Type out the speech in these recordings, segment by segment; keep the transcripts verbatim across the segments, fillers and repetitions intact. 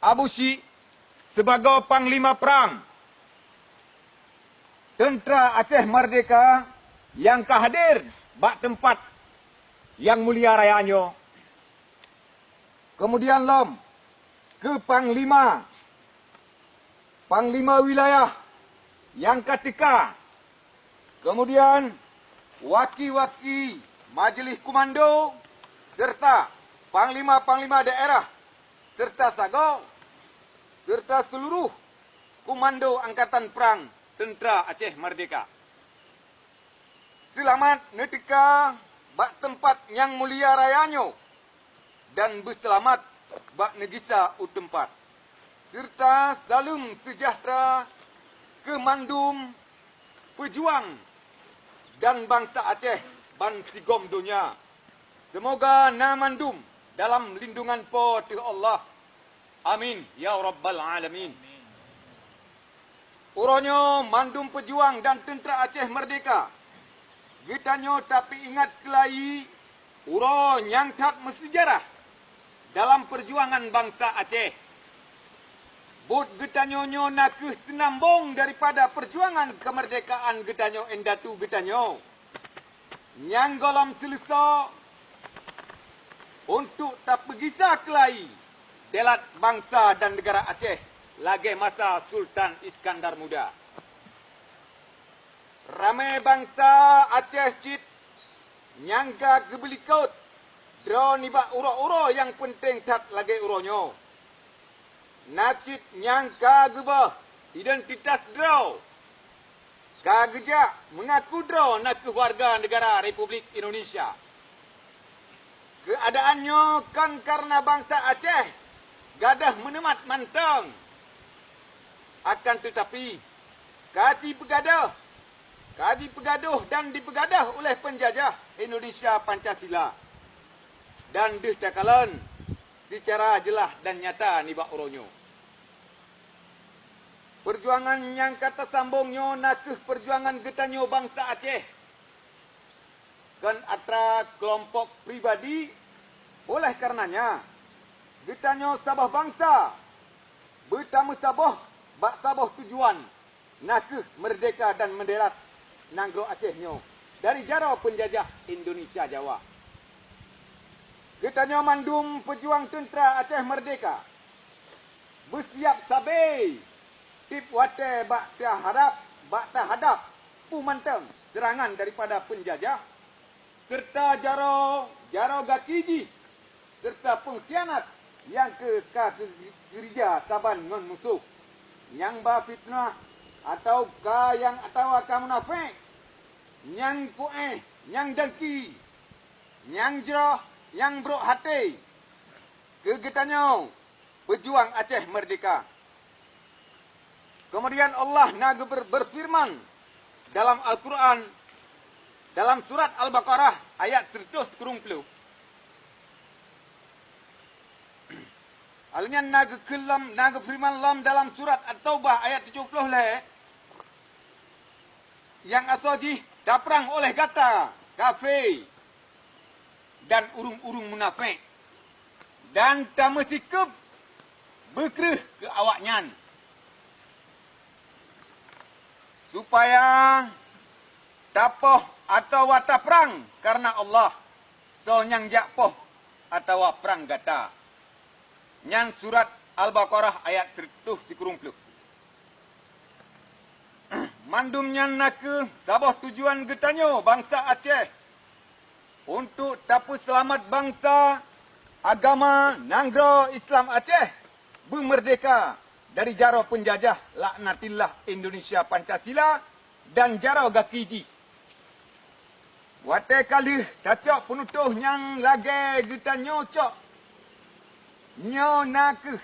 Abu Syik sibagoe panglima prang teuntra Aceh Merdeka nyang ka hadir bak teumpat nyang mulia raya nyoe. Keumudian lom keu panglima, panglima wilayah nyang ka teuka, keumudian waki-waki majeulih komando, seureuta panglima-panglima daerah, seureuta sagoe, seureuta seuluruh komando angkatan prang teuntra Aceh Merdeka. Seulamat neuteuka bak teumpat nyang mulia raya nyoe dan beuseulamat bak neugisa u teumpat, seureuta saleuem seujahteura keu mandum peujuang dan bansa Aceh ban sigom donya. Seumoga na mandum dalam lindungan Po teu Allah. Amin ya rabbal alamin. Uroe nyoe mandum peujuang dan teuntra Aceh Merdeka, geutanyoe tapeuingat keulayi uroe nyang that meuseujarah dalam peujuangan bansa Aceh. Buet geutanyoe nyoe na kheueh seunambong daripada peujuangan keumeurdekaan geutanyoe indatu geutanyoe nyang gohlom seuleusoe untuk tapeugisa keulayi deulat bansa dan neugara Aceh lagée masa Sultan Iskandar Muda. Ramé bansa Aceh cit nyang ka geubeulikot droe nibak uroe-uroe nyang peunteng that lagée uroe nyoe. Na cit nyang ka geuböh identitas droe, ka geujak meungaku droe na kheueh warga neugara Republik Indonesia. Keuadaan nyoe kon kareuna bansa Aceh gadôh meuneumat mantong. Akan teutapi, ka jipeugadôh, ka jipeugadôh dan jipeugadôh uleh peunjajah Indonesia Pancasila, dan deuh takalon seucara jeulaih dan nyata nibak uroe nyoe. Peujuangan nyang ka tasambong nyoe na kheueh peujuangan geutanyoe bansa Aceh, kon atra keulompok pribadi. Oleh kareunanya, geutanyoe saboh bansa beutameusaboh bak saboh tujuan, na kheueh meurdehka dan meudeulat nanggroe Aceh nyoe dari jaroe peunjajah Indonesia Jawa. Geutanyoe mandum peujuang teuntra Aceh Meurdehka beusiab sabe tieb watée bak tahadab, bak tahadab peue mantong seurangan daripada peunjajah, seureuta jaroe, jaroe gaki jih, seureuta peungkhianat nyang keu-, ka keu-, keurija saban ngon musoh, nyang ba fiteunah, atawa ka nyang, atawa ka munafék, nyang puéh, nyang dengki, nyang jroh, nyang brok até keu geutanyoe peujuang Aceh Meurdehka. Keumudian Allah na geuber-, beufeureuman dalam Al-Qur'an, dalam surat Al-Baqarah ayat seratus kureueng ploh. Alnyan na geukheun lom, na geufeureuman lom dalam surat At-Taubah ayat tujoh ploh lhée, nyang asoe jih taprang oleh gata kafé dan ureuëng-ureuëng munafék, dan tameusikeueb beukreueh keu awaknyan, supaya tapoh atawa taprang kareuna Allah, soe nyang jak poh atawa prang gata. Nyan surat Al-Baqarah ayat seratus sikureueng ploh. Mandum nyan na kheueh saboh tujuan geutanyoe bansa Aceh, untuk tapeuseulamat bansa, agama, nanggroe Islam Aceh beumeurdehka dari jaroe peunjajah laknatillah Indonesia Pancasila dan jaroe gaki jih. Watée ka lheueh tacok peunutoh nyang lagée geutanyoe cok, nyoe na kheueh,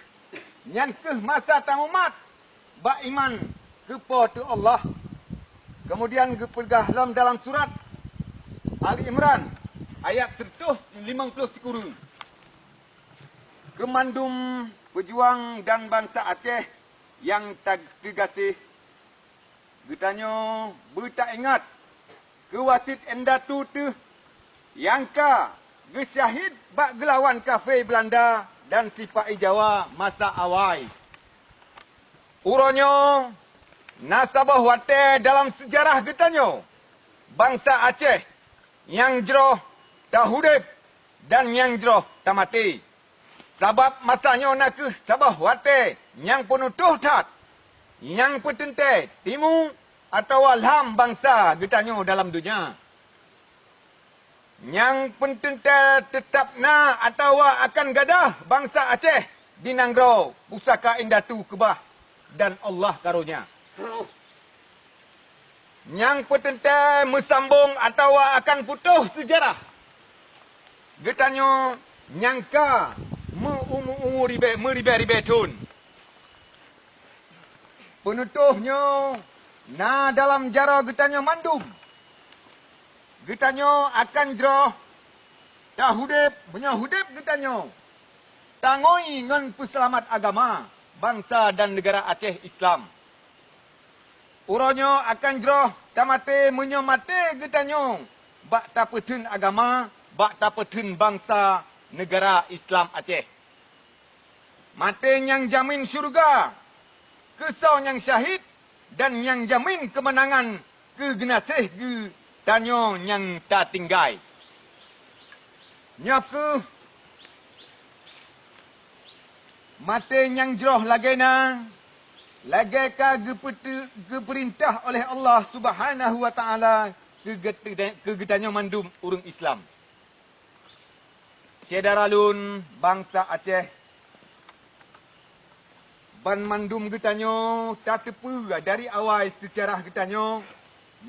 nyan kheueh masa tamumat bak iman keu Po teu Allah. Keumudian geupeugah lom dalam surat Ali Imran ayat seratus limong ploh sikureueng, keu mandum peujuang dan bansa Aceh nyang ta-, teugaséh, geutanyoe beutaingat keu wasiet indatu teuh nyang ka geusyahid bak geulawan kafé Beulanda dan sipa-i Jawa masa awai. Uroe nyoe na saboh watée dalam seujarah geutanyoe, bansa Aceh, nyang jroh taudeb dan nyang jroh tamaté. Sabab masa nyoe na kheueh saboh watée nyang peunutoh that, nyang peuteuntée timu atawa lam bansa geutanyoe dalam donya. Nyang peuteuntée teutab na atawa akan gadôh bansa Aceh di nanggroe pusaka indatu keubah dan Allah karonya. Nyang peuteuntée meusambong atawa akan putôh seujarah geutanyoe nyang ka meu-umu-umu ribée, meuribée-ribée thon. Peunutoh nyoe na dalam jaroe geutanyoe mandum. Geutanyoe akan jroh taudeb, meunyoe udeb geutanyoe tangui ngon peuseulamat agama, bansa dan neugara Aceh Islam. Uroe nyoe akan jroh tamaté, meunyoe maté geutanyoe bak tapeutheun agama, bak tapeutheun bansa neugara Islam Aceh. Maté nyang jamin syeuruga keu soe nyang syahid dan nyang jamin keumeunangan keu geunaséh geutanyoe nyang tatinggai. Nyoe kheueh maté nyang jroh lagée na, lagée ka geupeute-, geupeurintah oleh Allah Subhanahu wa Ta'ala keu geute-, keu geutanyoe mandum ureuëng Islam. Syedara lôn, bansa Aceh, banmandum geutanyoe tateupeue dari awai seujarah geutanyoe,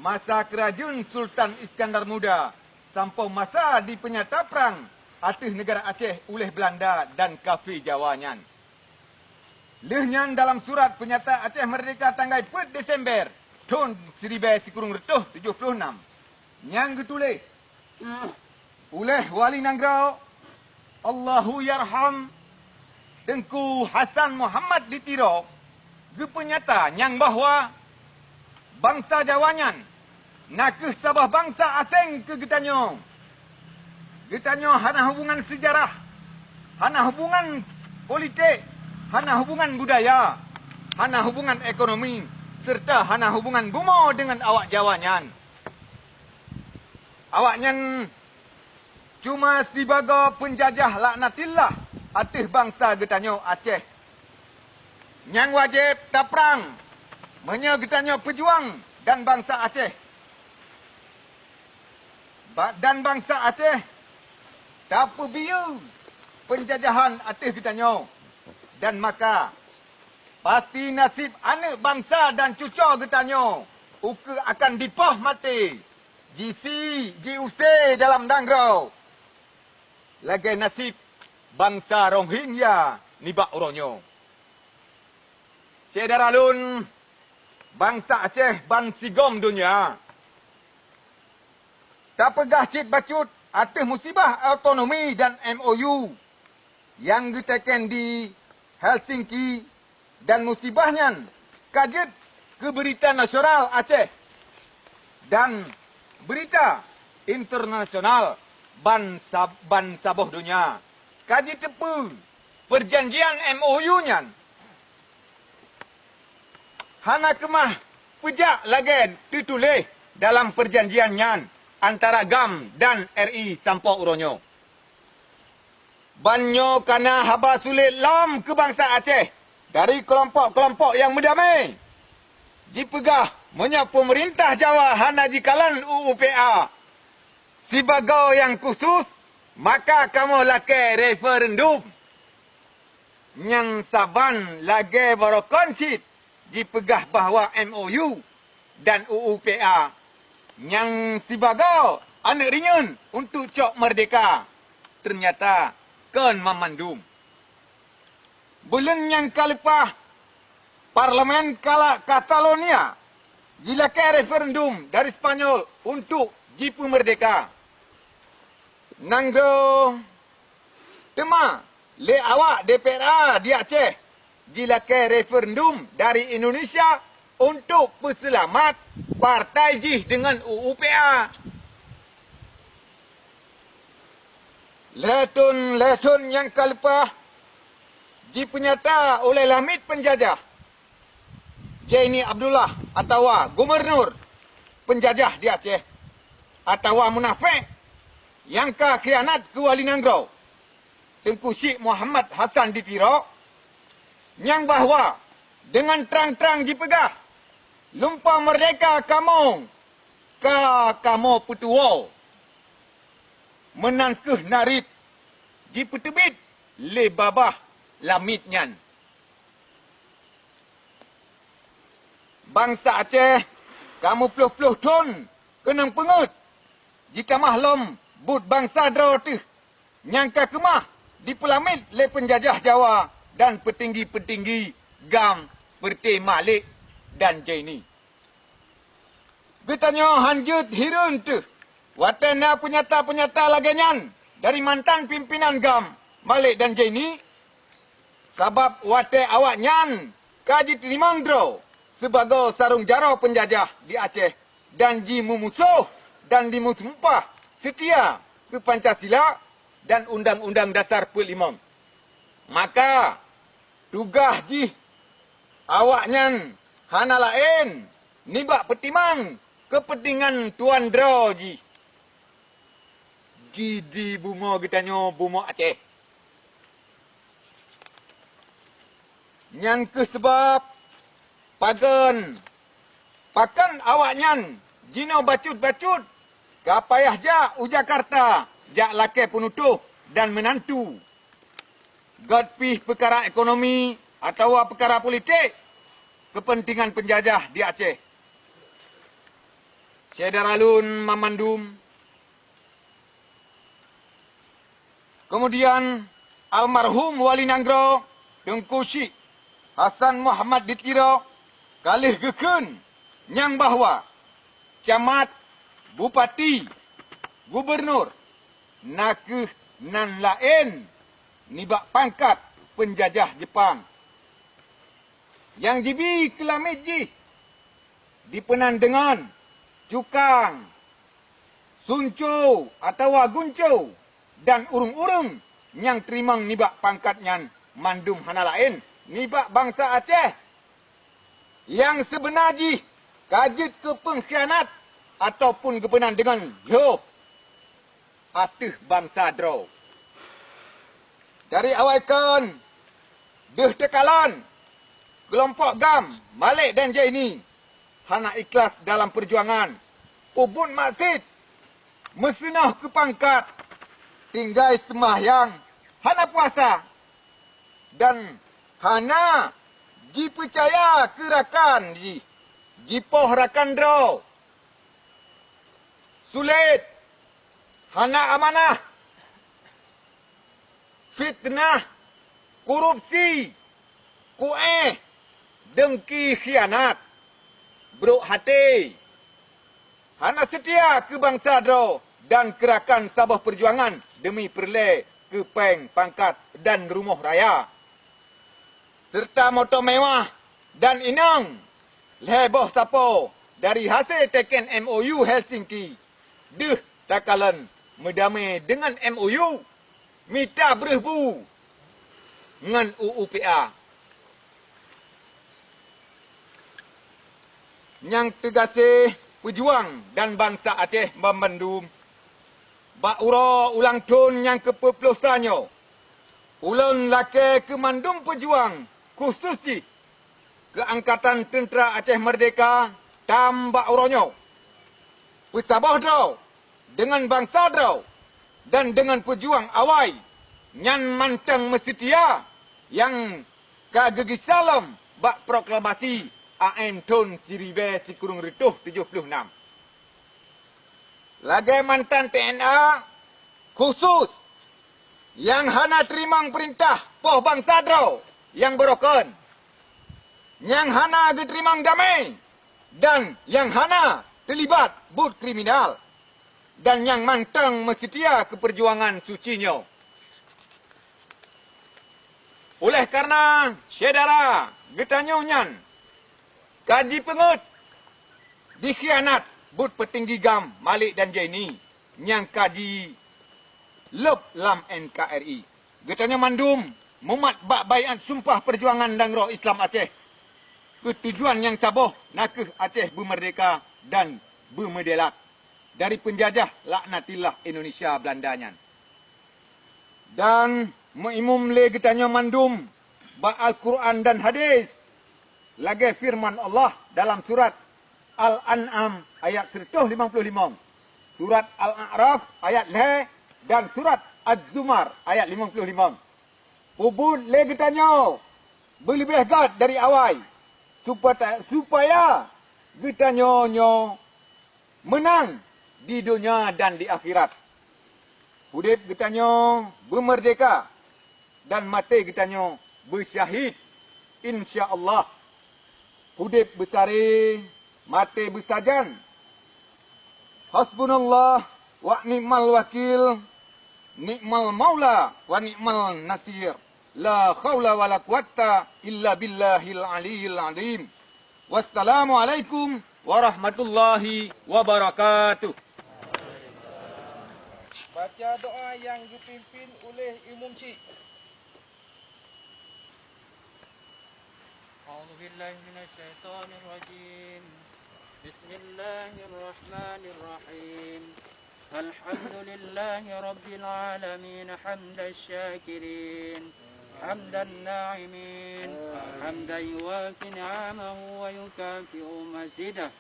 masa keurajeuen Sultan Iskandar Muda sampoe masa dipeunyata prang ateueh neugara Aceh uleh Beulanda dan kafé Jawa nyan. Lheueh nyan dalam surat peunyata Aceh Meurdehka tanggai peuet Desember thon siribée sikureueng reutôh tujoh ploh nam, nyang geutuléh uleh Wali Nanggroe Allahu Yarham Teungku Hasan Muhammad di Tiro, geupeunyata nyang bahwa bansa Jawa nyan na kheueh saboh bansa aséng keu geutanyoe. Geutanyoe hana hubungan seujarah, hana hubungan politik, hana hubungan budaya, hana hubungan ekonomi, seureuta hana hubungan bumoe deungon awak Jawa nyan. Awaknyan cuma sibagoe peunjajah laknatillah ateueh bansa geutanyoe Aceh. Nyang wajéb taprang meunyoe geutanyoe peujuang dan bansa Aceh. Ba-, dan bansa Aceh tapeubiyeu peunjajahan ateueh geutanyoe. Dan maka, pasti naseb aneuëk bansa dan cucoe geutanyoe ukeue akan dipoh maté, jisi, jiuse dalam nanggroe, lagée naseb bansa Rohingya nibak uroe nyoe. Syedara lôn, bansa Aceh bansigom donya, tapeugah cit bacut ateueh musibah otonomi dan M O U nyang geutekén di Helsinki, dan musibah nyan ka jeuet keu beurita nasional Aceh dan beurita internasional ban sab-, ban saboh donya ka jiteupeue peurjanjian M O U nyan. Hana keumah peujak lagée teutuléh dalam peurjanjian nyan antara GAM dan R I sampoe uroe nyoe. Ban nyoe ka na haba sulet lom keu bansa Aceh dari keulompok-keulompok nyang meudamé. Jipeugah, meunyoe peumeurintah Jawa hana jikalon U U P A sibagoe nyang khusos, maka kamoe lakée referendum. Nyang saban lagée barokon cit jipeugah bahwa M O U dan U U P A nyang sibagoe aneuëk rinyeun untuk cok meurdehka, teunyata kon mamandum. Buleuen nyang ka leupah, Parlemen Kala-, Catalonia jilakée referendum dari Spanyol untuk jipeumeurdehka. Nanggroe teuma lé awak D P R A di Aceh jilakée referendum dari Indonesia untuk peuseulamat partai jih deungon U U P A. Lhée thon, lhée thon nyang ka leupah, jipeunyata uleh lamiet peunjajah Zaini Abdullah atawa gubunur peunjajah di Aceh, atawa munafék nyang ka khianat keu wali nanggroe, Teungku Syik Muhammad Hasan di Tiro, nyang bahwa deungon trang-trang jipeugah, "Lumpoe meurdehka kamoe ka kamoe peutuwoe," meunan kheueh narit jipeuteubiet lé babah lamiet nyan. Bansa Aceh ka meuploh-ploh thon keunong peungeuet, jitamah lom buet bansa droe teuh nyang ka keumah jipeulamiet lé peunjajah Jawa dan peutinggi-peutinggi GAM, peureuté Malik dan Zaini. Geutanyoe hán jeuet hireuen teuh watée na peunyata-peunyata lagée nyan dari mantan pimpinan GAM, Malik dan Zaini, sabab watée awaknyan ka jiteurimong droe sibagoe sarong jaroe peunjajah di Aceh dan jimeumusoh dan jimeusumpah seutia keu Pancasila dan Undang-Undang Dasar peuet limong. Maka, tugaih jih awaknyan hana laén nibak peutimang keupeuntengan tuan droe jih. Jih di bumoe geutanyoe bumoe Aceh. Nyan kheueh sabab pakon, pakon awaknyan jinoe bacut-bacut ka payah jak u Jakarta jak lakée peunutôh dan meunantu. Gét pih peukara ekonomi atawa peukara politik keupeuntengan peunjajah di Aceh. Syedara lôn mamandum, keumudian almarhum Wali Nanggroe Teungku Syik Hasan Muhammad di Tiro ka lheueh geukheun nyang bahwa camat, bupati, gubunur na kheueh nan laén nibak pangkat peunjajah Jeupang nyang jibi keulamiet jih dipeunan deungon cukang, sunco atawa gunco, dan ureuëng-ureuëng nyang teurimong nibak pangkat nyan mandum hana laén nibak bansa Aceh nyang sibeuna jih ka jeuet keu peungkhianat ataupun geupeunan deungon lhôh ateueh bansa droe. Dari awai kon deuh teukalon, keulompok GAM, Malik dan Zaini hana ikhlas dalam peujuangan, peubuet maksiet, meuseunoh keu pangkat, tinggai seumbahyang, hana puasa, dan hana jipeucaya keu rakan jih, jipoh rakan droe, sulet, hana amanah, fiteunah, korupsi, kuéh, deungki, khianat, brok até, hana seutia keu bansa droe dan keu rakan saboh peujuangan deumi peureulée keu péng, pangkat, dan rumoh raya, seureuta moto meuwah dan inong lhée boh sapo dari hasé teken M O U Helsinki. Deuh takalon meudamé deungon M O U, mita breueh bu ngon U U P A. Nyang teugaséh peujuang dan bansa Aceh banmandum, bak uroe ulang thon nyang keupeuet ploh sa nyoe, ulôn lakée keu mandum peujuang, khusos jih keu Angkatan Teuntra Aceh Merdeka, tam bak uroe nyoe, peusaboh droe deungon bansa droe dan deungon peujuang awai nyan mantong meuseutia nyang ka geugisa lom bak proklamasi A M thon siribée sikureueng reutôh tujoh ploh nam. Lagée mantan T N A khusos nyang hana teurimong peurintah poh bansa droe nyang beurokon, nyang hana geuteurimong damé, dan nyang hana teulibat buet kriminal, dan nyang mantong meuseutia keu peujuangan suci nyoe. Uléh kareuna syedara geutanyoe nyan ka jipeungeuet dikhianat buet peutinggi GAM Malik dan Zaini nyang ka jilôb lam N K R I. Geutanyoe mandum mumat bak baiat sumpah peujuangan nanggroe Islam Aceh keu tujuan nyang saboh, na kheueh Aceh beumeurdeka dan beumeudilak dari peunjajah laknatillah Indonesia Beulanda nyan. Dan meuimum lé geutanyoe mandum bak Al-Qur'an dan hadis, lagée feureuman Allah dalam surat Al-An'am ayat seratus lima puluh lima, surat Al-A'raf ayat lhée, dan surat Az-Zumar ayat lima puluh lima. Peubuet lé geutanyoe beuleubeh gét dari awai, supaya, supaya geutanyoe nyoe meunang di donya dan di akhirat. Udeb geutanyoe beumeurdeka dan maté geutanyoe beusyahid, insya Allah. Udeb beusaré, maté beusajan. Hasbunallah wa ni'mal wakil, ni'mal maula wa ni'mal nasir. La haula wa la quwwata illa billahil aliyil azim. Wassalamualaikum warahmatullahi wabarakatuh. Baca doa nyang geupimpin uléh Imum Chik. أعوذ بالله من الشيطان الرجيم. بسم الله الرحمن الرحيم. الحمد لله رب العالمين حمد الشاكرين، حمد الناعمين، حمدا يوافي نعمه ويكافئ مزيده.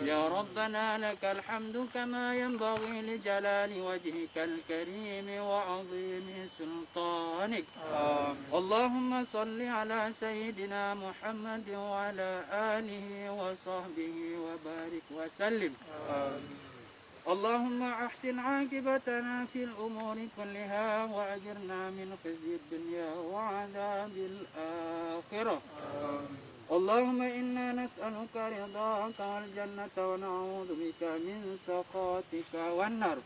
يا ربنا لك الحمد كما ينبغي لجلال وجهك الكريم وعظيم سلطانك. اللهم صل على سيدنا محمد وعلى آله وصحبه وبارك وسلم. اللهم أحسن عاقبتنا في الأمور كلها وأجرنا من خزي الدنيا وعذاب الآخرة. اللهم إنا نسألك رضاك والجنة ونعوذ بك من سخطك والنار.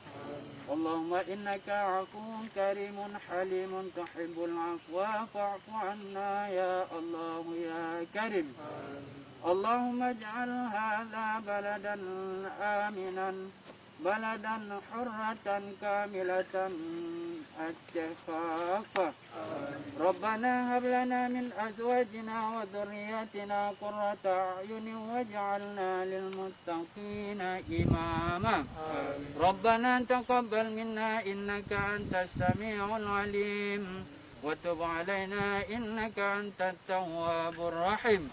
اللهم إنك عفو كريم حليم تحب العفو فاعف عنا يا الله يا كريم. اللهم اجعل هذا بلدا آمنا بلدا حرة كاملة الشفافة. ربنا هب لنا من أزواجنا وذرياتنا قرة أعين واجعلنا للمتقين إماما. ربنا تقبل منا إنك أنت السميع العليم وتب علينا إنك أنت التواب الرحيم.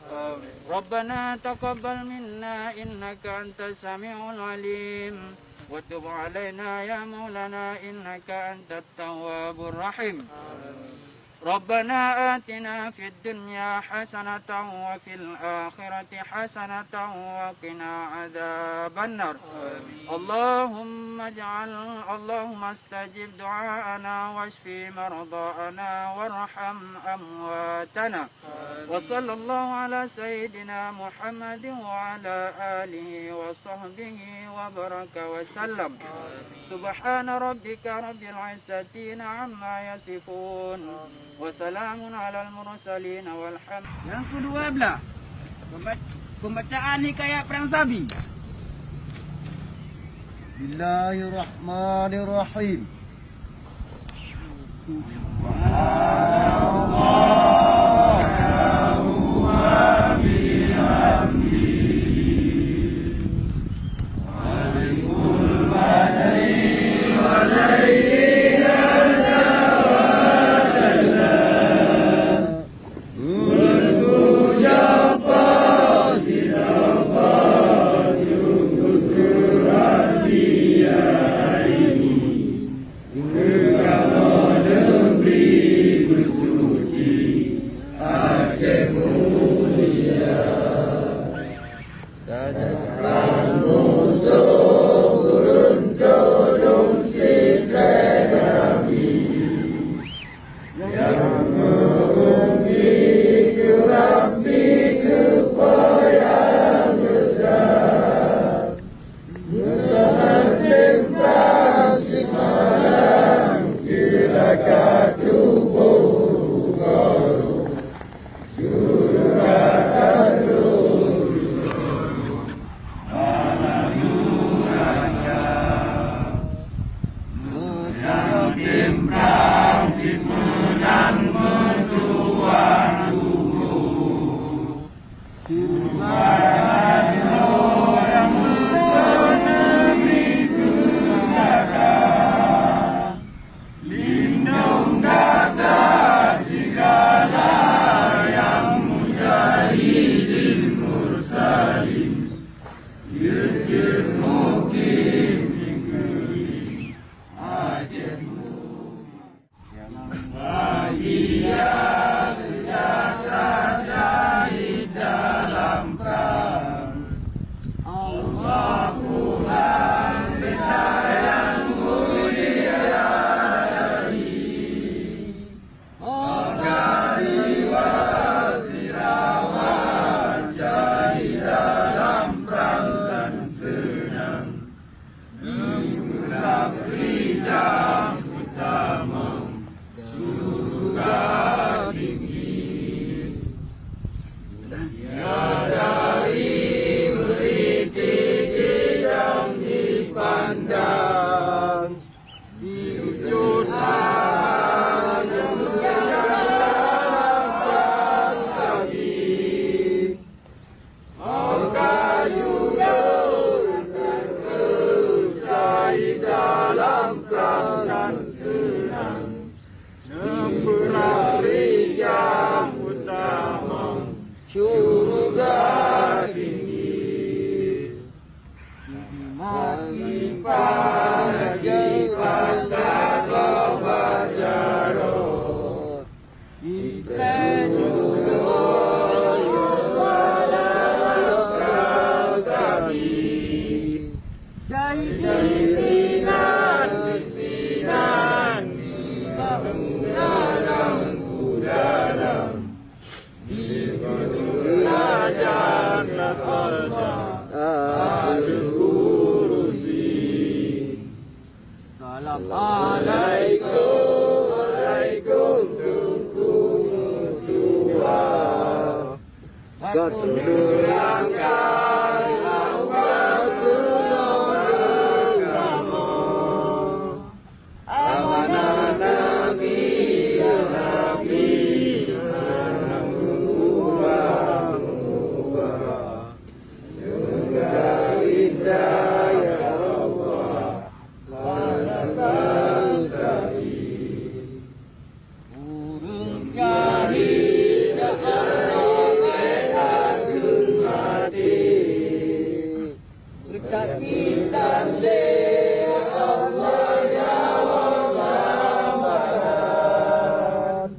ربنا تقبل منا إنك أنت السميع العليم وتب علينا يا مولانا إنك أنت التواب الرحيم. ربنا آتنا في الدنيا حسنة وفي الآخرة حسنة وقنا عذاب النار. اللهم اجعل، اللهم استجب دعاءنا واشف مرضانا وارحم أمواتنا. وصلى الله على سيدنا محمد وعلى آله وصحبه وبارك وسلم. سبحان ربك رب العزة عما يصفون. وسلام على المرسلين والحمد. Yang kedua belah, pemba-, pembacaan hikayat Perang Sabi. Bismillahirrahmanirrahim. Assalamualaikum, alaikum, Teungku meutuah. Ka tuleueng langkai Allah tulông kamoe. Amanah Nabi, ya Nabi, amanah meuubah-ubah. Semoga indah, ya Allah, pada bangsa ini. Ureueng syahid, ya Allah, bèk takheun maté. Beutakiban lé Allah nyawa Muhammad.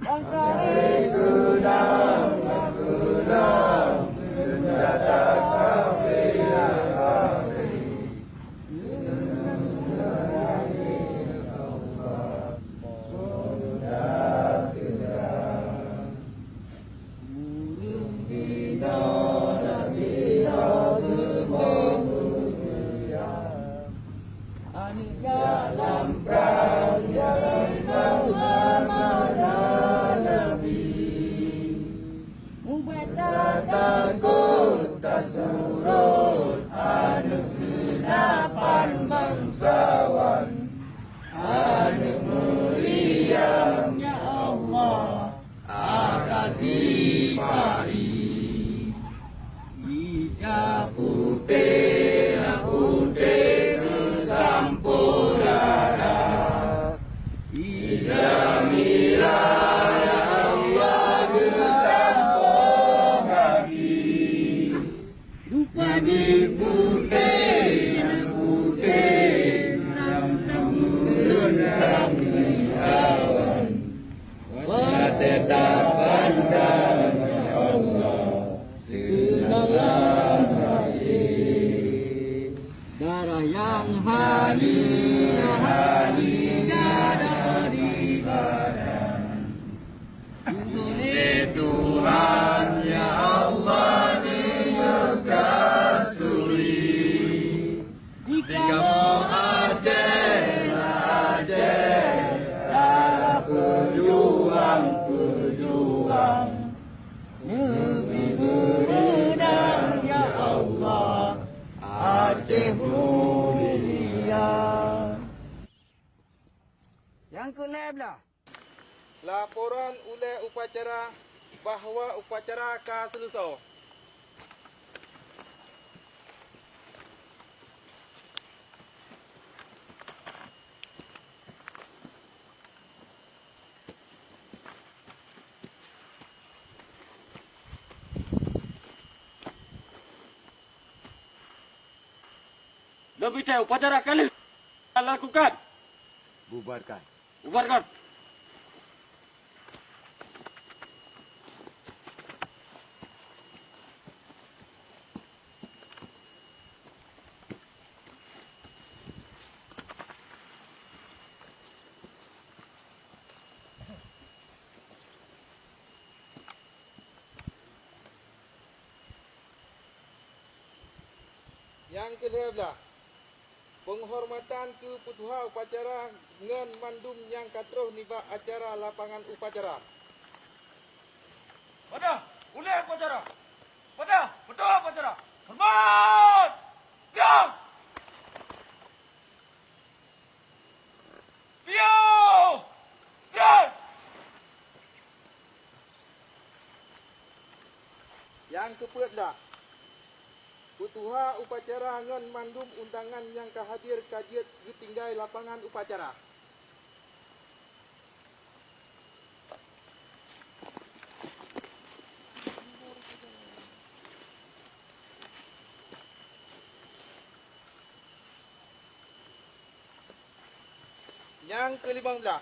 Bangsa Islam, Islam, senjata kafir, kafir. Ubé tatakot, tasurot, aneuk seulapan bangsawan, aneuk Meuriam, ya Allah, ata sipa-i. Ija putéh, putéh geusampoe darah. Ija mirah, ya Allah, geusampoe gaki. Rupa jih putéh, putéh, sam-sam ureueng lam awan. Watèe tapandang, ya Allah, seunang lam até. Darah nyang hana, hana dari badan. Ulôn lé Tuhan, ya Allah, meunyoe ka suri. Di kamoe Aceh, Aceh, dalam peujuang, peujuang. Neubri beureudah, ya Allah, Aceh mulia. Nyang keu lhèe blah. Laporan ulèe upacara bahwa upacara ka seuleusoe. Lôn peucaya upacara ka lheueh lakukan. Bubarkan. Bubarkan. Nyang keu lhèe blah, peunghormatan keu peutuha upacara ngon mandum nyang ka troh nibak acara lapangan upacara. Padah, ulèe upacara! Padah, peutuha upacara! Horeumat! Diam! Piôh! Jeuet! Nyang keu peuet blah, peutuha upacara ngon mandum undangan nyang ka hadir ka jeuet geutinggai lapangan upacara. Nyang keulimong blah,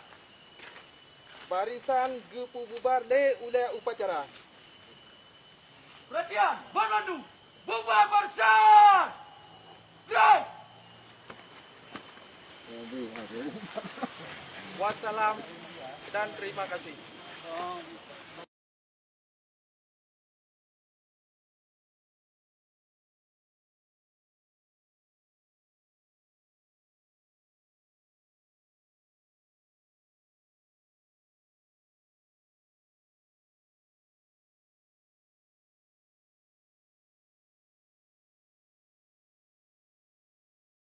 Barisan geupeububar lé ulée upacara. Perhatian, banmandum, bubar barisan! Gerak! Wassalam dan terima kasih.